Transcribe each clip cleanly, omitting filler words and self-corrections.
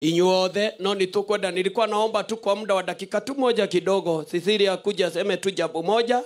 Inyuothe no nitukwenda, nilikuwa naomba tu kwa muda wa dakika tu moja kidogo Cecilia kuja aseme tu jambo moja.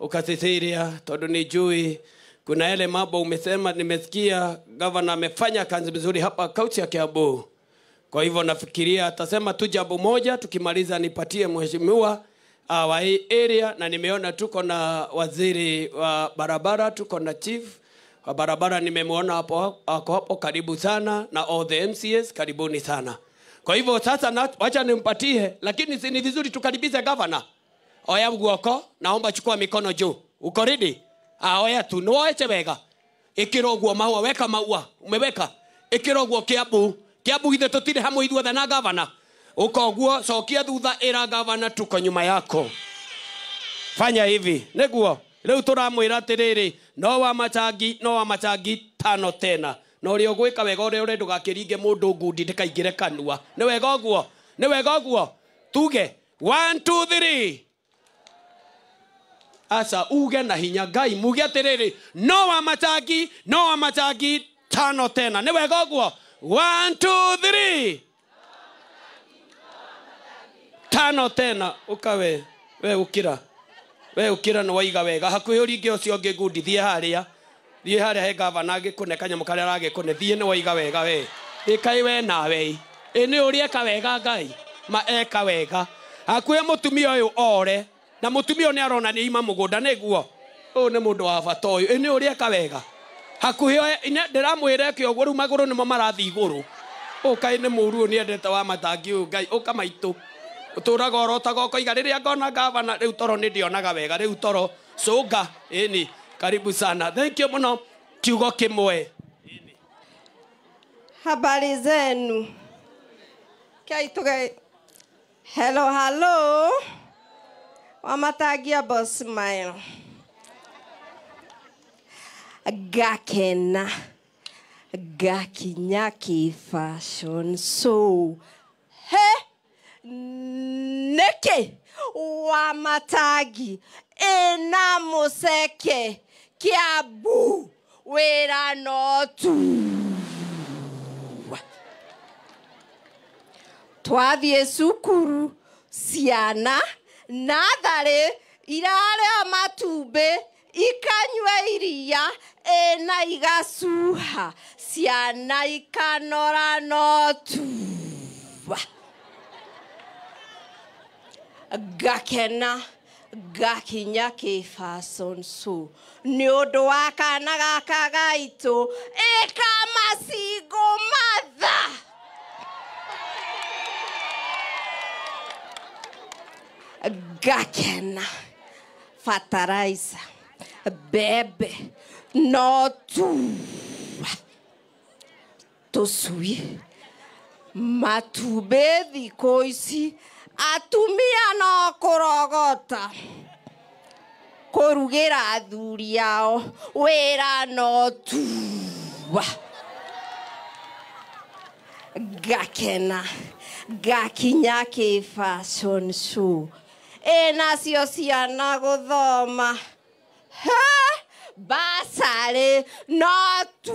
Uka Cecilia, tondu nijui kuna yale mambo umesema, nimesikia governor amefanya kazi nzuri hapa kaunti ya Kiambu. Kwa hivyo nafikiria atasema tu jambo moja, tukimaliza nipatie mheshimiwa wa hii area. Na nimeona tuko na waziri wa barabara, tuko na chief wa barabara, nimemuona hapo, ako hapo karibu sana, na all the MCAs karibuni sana. Kwa hivyo sasa wacha nimpatie, lakini si ni vizuri tukaribishe governor. Oya guoko, naomba chukua mikono juu. Uko ready? Oya tu, niwache wega. Ikirogwo maua, weka maua, umeweka. Ikirogwo Kiambu, Kiambu ithe tutire hamwe ithuothe na governor. Uko guo, cokia thutha ira governor tuko nyuma yako. Fanya hivi, niguo. Riu turamwira atiriri, no wa machangi, no wa machangi tano tena. No ri ugwika wega uria uri ndugakiringe mundu ngundi ndikaingire kanua. Ni wega uguo? Ni wega uguo? Tuge 1 2 3. Asa uge na hinya Ngai muge atiriri, no wa machangi, no wa machangi tano tena. Ni wega uguo? 1 2 3. Tano tena. Ukawe we ukira. We ukira no waiga wega hakuhi uringe ucio ngi ngundi thie haria. Thie haria he gavana ngikune kanyamu karia aragikune thie ni waiga wega we. Ikai we nawe. Ĩ ni uri eka wega Ngai. Ma eka wega. Hakuhi mutumia uyu ore na mutumia uyu ni arona ni ima mugunda niguo. Uyu ni mundu wa bata uyu. Ĩ ni uri eka wega. Hakuhi ndiramwira eke uguo riu maguru nimo marathi iguru. Ukai ni muru uyu ni endete wa matangi uyu Ngai uka maitu. Uturaga orotaga ukoiga riria ngona gavana riu toro ni ndionaga wega riu toro cunga. Ĩni karibu sana, thank you muno. Kiugo kimwe. Habari zenu. Kaituga. Hello hello. Wamatagia boss mile. Gakena gakinya ki fashion so he neke Wamatagi ena museke Kiambu wira no tu. Twathie cukuru ciana natharĩ irarĩa matumbĩ ikanyua iria ena igacuha ciana ikanora no tu. Gakena gakinya ki fashion so ni undu wa kana gaka gaitu ika macingo matha. Gakena fertilizer bebe no tu tusui matube thikũ ici atumia no kũrogota kũrugĩra athuri ao wĩra no tu. Gakena gakinya ki fashion show ĩnacio ciana gũthoma he basarĩ no tu.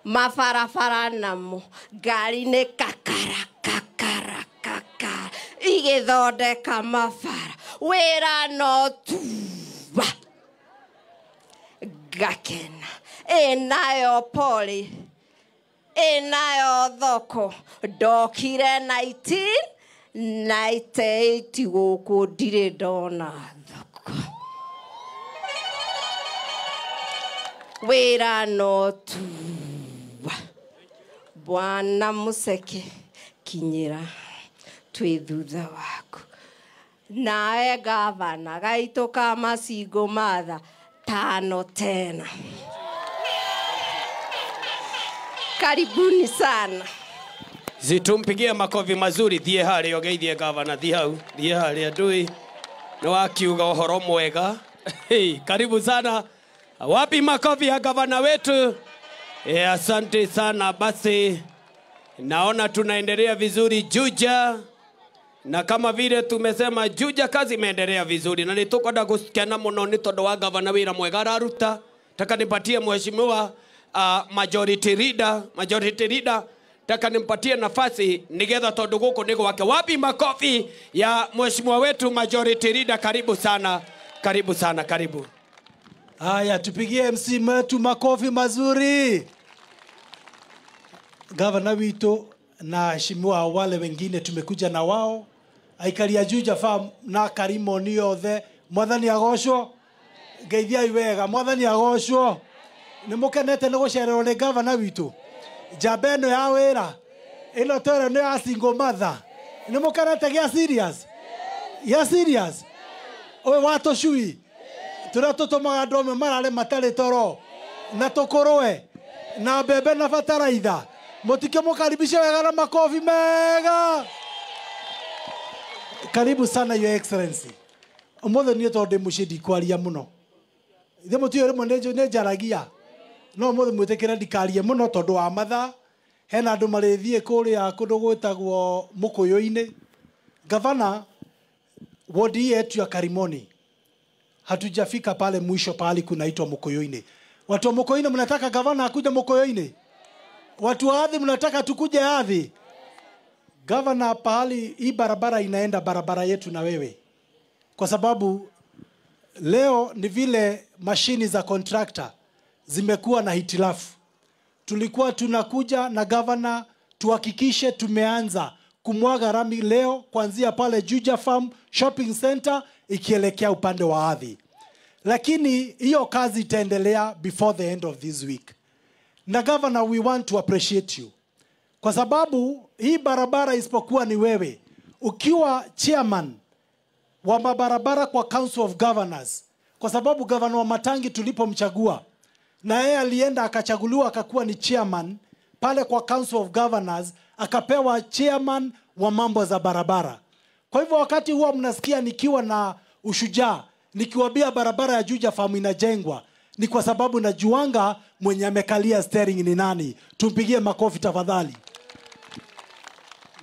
Mabarabara namo ngari nĩ kakara kakara kakara igĩthondeka mabara wĩra no tu. Gakena ĩnayo poli ĩnayo thoko ndokire 1998 gũkũ ndirĩ ndona thoko wĩra no tu. Bwana Museke kinyira twi thutha waku nawe gavana gaitũ ka macingo matha tano tena. Karibuni sana. Zitumpigie makofi mazuri. Thie haria ugeithie gavana, thie hau, thie haria ndui ni wakiuga uhoro mwega. Hey, karibu sana. Wapi makofi ya gavana wetu? Asante sana. Basi naona tunaendelea vizuri Juja, na kama vile tumesema Juja kazi imeendelea vizuri na nitukwenda gukena muno ni tondu wa gavana wira mwega araruta. Taka nipatie mheshimiwa Majority leader, majority leader taka nimpatie nafasi nigetha tondu guku ni gwake. Wapi makofi ya mheshimiwa wetu majority leader? Karibu sana, karibu sana, karibu. Haya, tupigie MC wetu makofi mazuri. Gavana witũ na heshimiwa wale wengine tumekuja na wao, aikari a Juja Farm na Karimoni othe, mwathani agocwo, ngeithiai wega, mwathani agocwo. Nĩ mũkenete nĩ gũcererwo nĩ gavana witũ? Njamba ĩno ya wĩra ĩno twĩra nĩ ya single mother. Nĩ mũkenete gĩa serious, gĩa serious ũyũ wa tũcui tũrĩa tũtũmaga andũ amwe marare matarĩ toro na tũkũrũe na mbembe na bataraitha. Mũtikĩmũkaribishe wega na makofi mega. Karibu sana Your Excellency. Ũmũthĩ niĩ tondũ ndĩ mũciĩ ndikwaria mũno, ithe mũtiũĩ rĩmwe nĩ njaragia, no ũmũthĩ mwĩtĩkĩre ndikarie mũno tondũ wa mathaa. Hena andũ marĩthiĩ kũrĩa kũndũ gwĩtagwo Mũkũyũ-inĩ. Gavana, wodi yetu ya Karimoni hatujafika pale mwisho pahali kunaitwa Mukuyuni. Watu wa Mukuyuni mnataka gavana akuja Mukuyuni? Watu wa Athi mnataka tukuje Athi? Gavana, pahali hii barabara inaenda, barabara yetu na wewe, kwa sababu leo ni vile mashini za contractor zimekuwa na hitilafu. Tulikuwa tunakuja na gavana tuhakikishe tumeanza kumwaga rami leo kuanzia pale Juja Farm Shopping Center ikielekea upande wa Athi. Lakini hiyo kazi itaendelea before the end of this week. Na governor, we want to appreciate you. Kwa sababu hii barabara isipokuwa ni wewe, ukiwa chairman wa mabarabara kwa Council of Governors, kwa sababu governor wa Matangi tulipomchagua na yeye alienda akachaguliwa akakuwa ni chairman pale kwa Council of Governors, akapewa chairman wa mambo za barabara. Kwa hivyo wakati huwa mnasikia nikiwa na ushujaa nikiwaambia barabara ya Juja Farm inajengwa, ni kwa sababu najuanga mwenye amekalia steering ni nani. Tumpigie makofi tafadhali.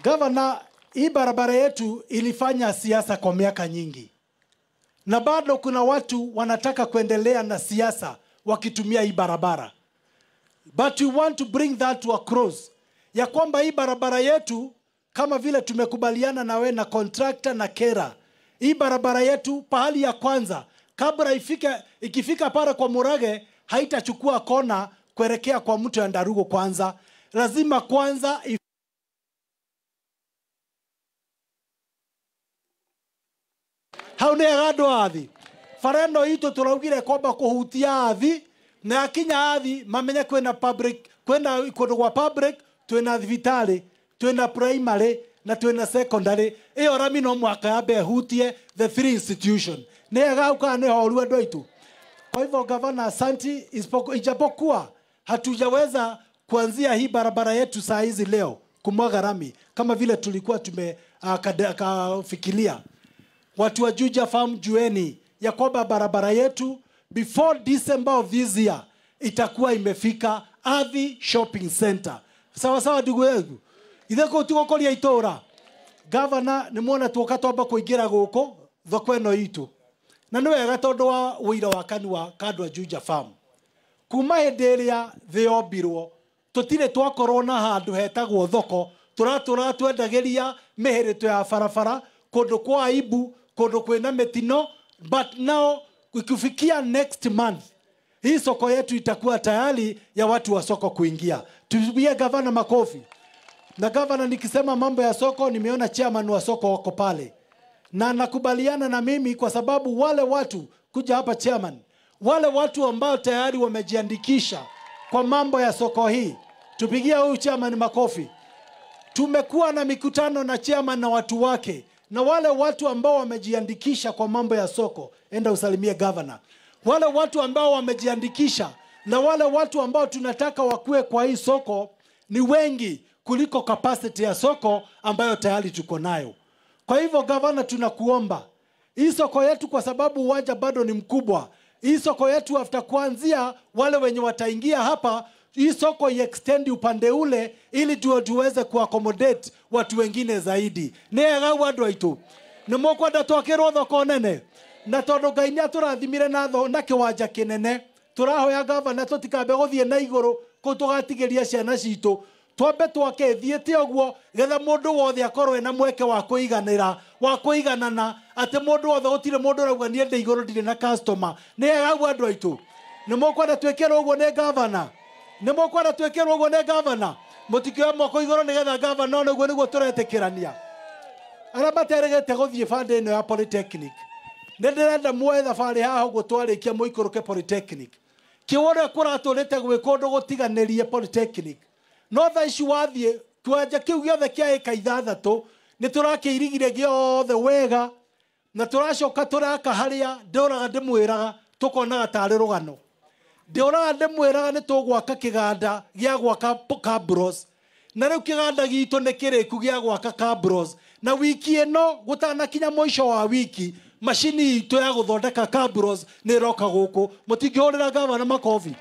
Governor, hii barabara yetu ilifanya siasa kwa miaka nyingi, na bado kuna watu wanataka kuendelea na siasa wakitumia hii barabara. But we want to bring that to a close, ya kwamba hii barabara yetu kama vile tumekubaliana na we na contractor na kera, hii barabara yetu pahali ya kwanza kabla ifike, ikifika pale kwa Murage haitachukua kona kuelekea kwa mto ya Ndarugo kwanza. Lazima kwanza hau nĩ ega andũ a Athi. Bara ĩno itũ tũraugire kwamba kũhutia Athi, na akinya Athi mamenye kwĩna public, kwĩna kũndũ gwa public, twĩna thibitarĩ, twĩna primary na twĩna secondary. Ĩyo rami no mũhaka yambe ĩhutie the three institution. Nĩ ega hau kana nĩ horu andũ aitũ? Kwa hivyo gavana, asanti. Ijapokuwa hatujaweza kuanzia hii barabara yetu saa hizi leo kumwaga rami kama vile tulikuwa tumekafikiria, watu wa Juja Farm jueni ya kwamba barabara yetu before December of this year itakuwa imefika Athi Shopping Center. Sawa sawa ndugu yangu. Itheko tugokoria itora. Governor, ni muona tuoka twamba kuingira guku thoko ĩno itũ. Na nĩ wega tondũ wa ũira wa kanua kandũ a Juja Farm. Kuma hĩndĩ ĩrĩa thĩ yombirwo, tũtirĩ twakorwo na handũ hetagwo thoko, tũratũra twendagĩria mĩhĩrĩto ya barabara, kũndũ kwa aibu, kũndũ kwĩna mĩtino. But now ikifikia next month hii soko yetu itakuwa tayari ya watu wa soko kuingia. Tupigie gavana makofi. Na gavana, nikisema mambo ya soko, nimeona chairman wa soko wako pale, na nakubaliana na mimi kwa sababu wale watu kuja hapa chairman, wale watu ambao tayari wamejiandikisha kwa mambo ya soko hii, tupigie huyu chairman makofi. Tumekuwa na mikutano na chairman na watu wake, na wale watu ambao wamejiandikisha kwa mambo ya soko, enda usalimie governor. Wale watu ambao wamejiandikisha na wale watu ambao tunataka wakue kwa hii soko ni wengi kuliko capacity ya soko ambayo tayari tuko nayo. Kwa hivyo governor, tunakuomba hii soko yetu, kwa sababu uwanja bado ni mkubwa, hii soko yetu after kuanzia wale wenye wataingia hapa, hii soko i-extend upande ule ili tuweze kuaccommodate watu wengine zaidi. Nĩ ega andũ aitũ, nĩ mũkwenda twakĩrwo thoko nene, na tondũ Ngai nĩ atũrathimire na kĩwanja kĩnene. Tũrahoya gavana tũtikambe gũthiĩ na igũrũ kũu tũgatigĩria ciana citũ. Twambe twake thiĩte ũguo getha mũndũ wothe akorwo ena mweke wa kũiganĩra, wa kũiganana, atĩ mũndũ wothe gũtirĩ mũndũ ũrauga niĩ ndĩ igũrũ ndirĩ na customer. Nĩ wega ũguo andũ aitũ? Nĩ mũkwenda twĩkĩrwo ũguo nĩ gavana? Nĩ mũkwenda twĩkĩrwo ũguo nĩ gavana? Mũtikĩoe moko igũrũ nĩgetha gavana one ũguo nĩguo tũretĩkĩrania. Arĩa materĩgĩte gũthiĩ bande ĩno ya Polytechnic, nĩ ndĩrenda muoe thabarĩ haha ũguo twarĩkia mũikũrũke Polytechnic. Kĩũrĩa kũratũrĩte gwĩ kũndũ gũtiganĩrie Polytechnic. No thaa ici wathiĩ kĩwanja kĩu gĩothe kĩa ĩka 6 nĩ tũrakĩirigire gĩothe wega, na tũracoka tũraka harĩa ndĩũraga ndĩmwĩraga tũkonaga tarĩ rũgano. Ndĩũraga ndĩmwĩraga nĩ tũgwaka kĩganda gĩa gwaka cabros, na rĩu kĩganda gitũ nĩ kĩrĩku gĩa gwaka cabros, na wiki ĩno gũtanakinya mũico wa wiki macini itũ ya gũthondeka cabros nĩ ĩroka gũkũ. Mũtingĩhũrĩra gavana makobi.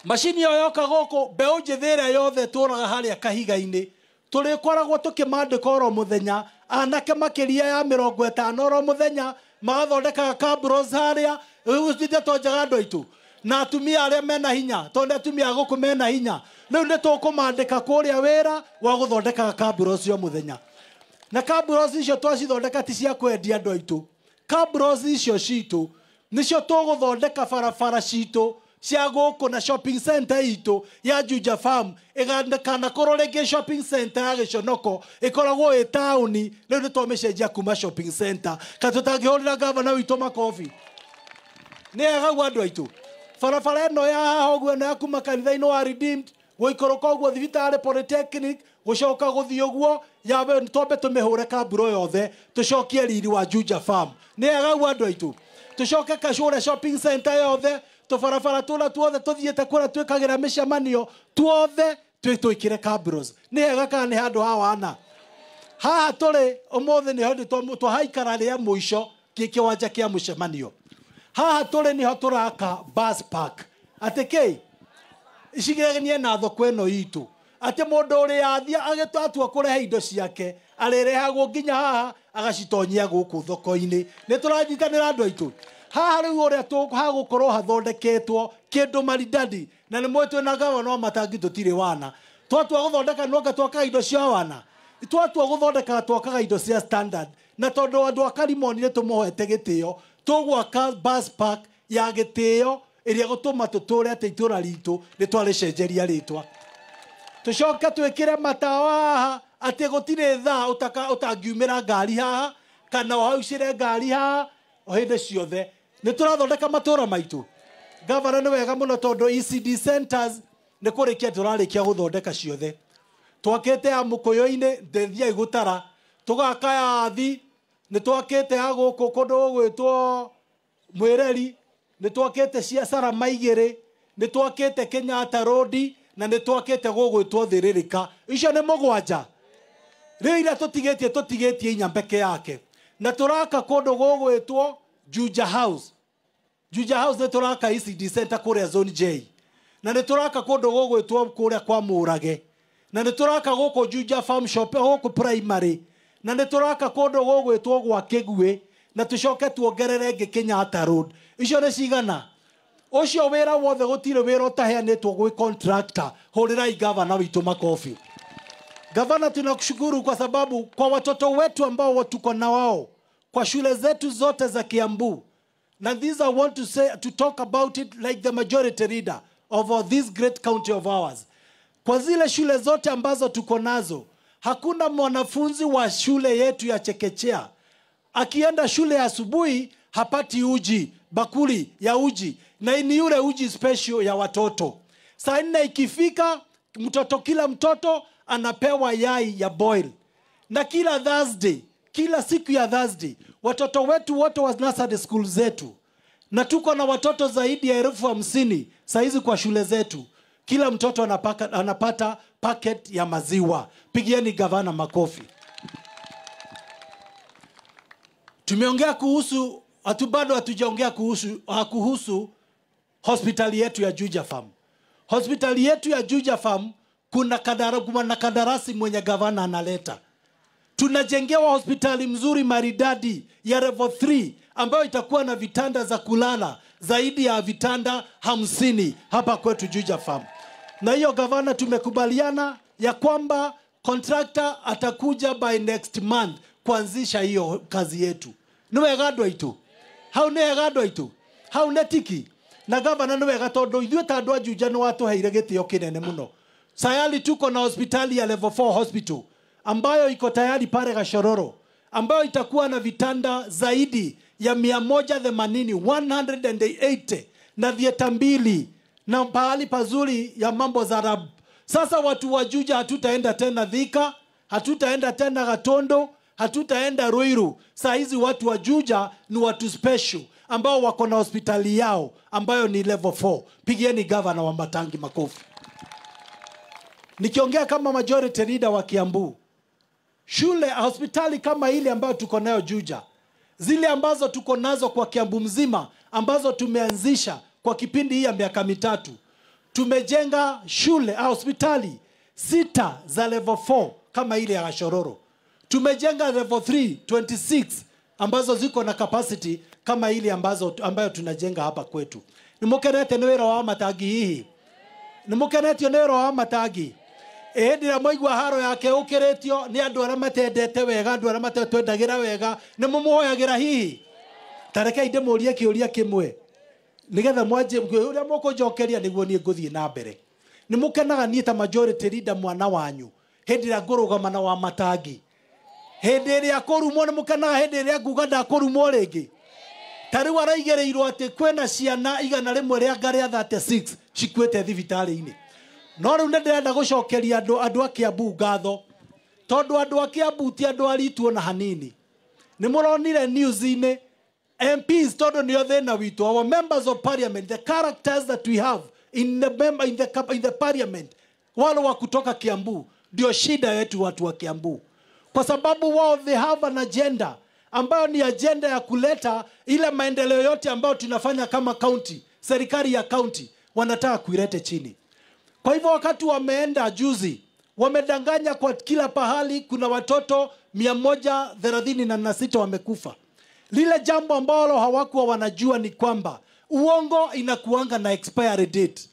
Macini ĩyo yoka gũkũ, mbeũ njĩthĩ ĩrĩa yothe tũraga harĩa kahiga-inĩ tũrĩkoragwo tũkĩmandĩka oro mũthenya, anake makĩria ya 50 oro mũthenya magathondekaga cabros harĩa. Rĩu ndeto njega andũ aitũ, na atumia arĩa mena hinya, tondũ nĩ atumia a gũkũ mena hinya, rĩu nĩ tũkũmandĩka kũrĩa wĩra wa gũthondekaga cabros o mũthenya. Na cabros icio twacithondeka ti cia kwendia andũ aitũ. Cabros icio citũ nĩcio tũgũthondeka barabara citũ cia gũkũ na shopping center itũ ya Juja Farm ĩganakorwo rĩngĩ shopping center ya Gĩconoko ĩkoragwo ĩ taũni. Rĩu nĩ twamĩcenjia kuma shopping center. Ka tũtangĩhũrĩra gavana witũ makobi? Nĩ wega ũguo andũ aitũ? Barabara ĩno ya haha ũguo ĩno ya kuma kanitha-inĩ wa Redeemed gũikũrũka ũguo thibitarĩ Polytechnic gũcoka gũthiĩ ũguo yabe twambe tũmĩhũre kamburo yothe tũcokie riri wa Juja Farm. Nĩ wega ũguo andũ aitũ? Tũcoke kacũre shopping center yothe, tũbarabara tũrĩa tuothe tũthiĩte kũrĩa twĩkagĩra mĩcemanio tuothe twĩkĩre cabros. Nĩ hega kana nĩ handũ ha wana? Haha tũrĩ ũmũthĩ nĩho twahaikara rĩa mũico kĩwanja kĩa mũcemanio. Haha tũrĩ nĩho tũraka bus park. Atĩ kĩ? Icigĩrĩrie na thoko ĩno itũ. Atĩ mũndũ ũrĩa athiĩ agĩtua kũrehe indo ciake arĩrehagwo nginya haha agacitonyia gũkũ thoko-inĩ. Nĩ tũranyitanĩra andũ aitũ? Haha rĩu ũrĩa hagũkorwo hathondeketwo kĩndũ maridadi, na nĩ mũĩ twĩna gavana wa Matangi tũtirĩ wana. Twatua gũthondeka nonga twakaga indo cia wana. Twatua gũthondeka twakaga indo cia standard, na tondũ andũ a Karimoni nĩ tũmũhete gĩtĩo, tũgwaka bus park ya gĩtĩo ĩrĩa gũtũma tũtũre atĩ itũra ritũ nĩ twarĩcenjeria rĩtwa. Tũcoke twĩkĩre matawa haha atĩ gũtirĩ thaa ũtangiumĩra ngari haha kana ũhaucĩre ngari haha o hĩndĩ ciothe. Nĩ tũrathondeka matũra maitũ. Gavana nĩ wega mũno tondũ ECD centers nĩ kũrĩkia tũrarĩkia gũthondeka ciothe. Twakĩte ya Mũkũyũ-inĩ ndĩthiai gũtara, tũgaka ya Athi, nĩ twakĩte ya gũkũ kũndũ gũgwĩtwo Mwĩreri, nĩ twakĩte cia Sarama igĩrĩ, nĩ twakĩte Kenyatta Road, na nĩ twakĩte gũgwĩtwo Thĩrĩrĩka. Icio nĩ 7. Rĩu iria tũtigĩtie tũtigĩtie 4 peke yake. Na tũraka kũndũ gũgwĩtwo Juja House. Juja House nĩ tũraka ECD center kũrĩa Zone J. Na nĩ tũraka kũndũ gũgwĩtwo kũrĩa kwa Mũrage. Na nĩ tũraka gũkũ Juja Farm Shop gũkũ primary. Na nĩ tũraka kũndũ gũgwĩtwo gwa Kĩguĩ. Na tũcoke tuongerere ĩngĩ Kenyatta Road. Icio nĩ cigana? Ũcio wĩra wothe gũtirĩ wĩra ũtaheanĩtwo gwĩ contractor. Hũrĩrai gavana witũ makobi. Gavana, tunakushukuru kwa sababu kwa watoto wetu ambao tuko na wao kwa shule zetu zote za Kiambu. Na this I want to say, to talk about it like the majority leader of this great county of ours. Kwa zile shule zote ambazo tuko nazo, hakuna mwanafunzi wa shule yetu ya chekechea akienda shule ya asubuhi hapati uji, bakuli ya uji, na ni yule uji special ya watoto. Saa 4 ikifika, kila mtoto anapewa yai ya boil. Na kila Thursday, kila siku ya Thursday, watoto wetu wote wa nursery school zetu, na tuko na watoto zaidi ya 50,000 saizi kwa shule zetu, kila mtoto anapata packet ya maziwa. Pigieni gavana makofi. Tumeongea kuhusu, bado hatujaongea kuhusu hospitali yetu ya Juja Farm. Hospitali yetu ya Juja Farm kuna kandarasi mwenye gavana analeta. Tunajengewa hospitali mzuri maridadi ya level 3 ambayo itakuwa na vitanda za kulala zaidi ya vitanda 50 hapa kwetu Juja Farm. Na hiyo gavana, tumekubaliana ya kwamba contractor atakuja by next month kuanzisha hiyo kazi yetu. Nĩ wega andũ aitũ? Hau nĩ wega andũ aitũ? Hau nĩ tiki? Na gavana, nĩ wega tondũ ithuĩ ta andũ a Juja nĩ watũheire gĩtĩo kĩnene mũno. Sayali tuko na hospitali ya level 4 hospital ambayo iko tayari pale Gachororo, ambayo itakuwa na vitanda zaidi ya 180, 180, na theatre mbili na pahali pazuri ya mambo za lab. Sasa watu wa Juja hatutaenda tena Thika, hatutaenda tena Gatondo, hatutaenda Ruiru. Saa hizi watu wa Juja ni watu special ambao wako na hospitali yao ambayo ni level 4. Pigieni gavana Wamatangi makofi. Nikiongea kama majority leader wa Kiambu, shule, hospitali kama ile ambayo tuko nayo Juja, zile ambazo tuko nazo kwa Kiambu mzima ambazo tumeanzisha kwa kipindi hii ya miaka 3, tumejenga shule au hospitali 6 za level 4 kama ile ya Gachororo. Tumejenga level 3 26 ambazo ziko na capacity kama ile ambayo tunajenga hapa kwetu. Nimukenete nĩ wĩra wa Matangi hihi? Nimukenetio nĩ wĩra wa Matangi? Ĩ ndĩra mwaigua haro yake ũkĩrĩtio nĩ andũ arĩa matendete wega, andũ arĩa matetwendagĩra wega, nĩ mũmũhoyagĩra hihi? Ta rekei ndĩmũrie kĩũria kĩmwe nĩgetha mwanjie ũrĩa mũkũnjokeria nĩguo niĩ ngũthiĩ na mbere. Nĩ mũkenaga niĩ ta majority leader mwana wanyu hĩndĩ ĩrĩa ngũrũgama na Wamatangi? Hĩndĩ ĩrĩa kũrumwo nĩ mũkenaga? Hĩndĩ ĩrĩa nguga ndakũrumwo rĩngĩ? Ta rĩu araigĩrĩirwo atĩ kwĩna ciana 100 rĩa ngarĩa 36 cikuĩte thibitarĩ-inĩ. No rĩu nĩ ndĩrenda gũcokeria andũ a Kiambu ngatho, tondũ andũ a Kiambu ti andũ aritũ ona hanini. Nĩ mũronire news-inĩ MPs, tondũ nĩo thĩna witũ, our members of parliament, the characters that we have in the member, in the parliament, wale wa kutoka Kiambu ndio shida yetu watu wa Kiambu, kwa sababu wao they have an agenda ambayo ni agenda ya kuleta ile maendeleo yote ambayo tunafanya kama county, serikali ya county wanataka kuilete chini. Kwa hivyo wakati wameenda juzi, wamedanganya kwa kila pahali kuna watoto 136 wamekufa. Lile jambo ambalo hawakuwa wanajua ni kwamba uongo inakuanga na expiry date.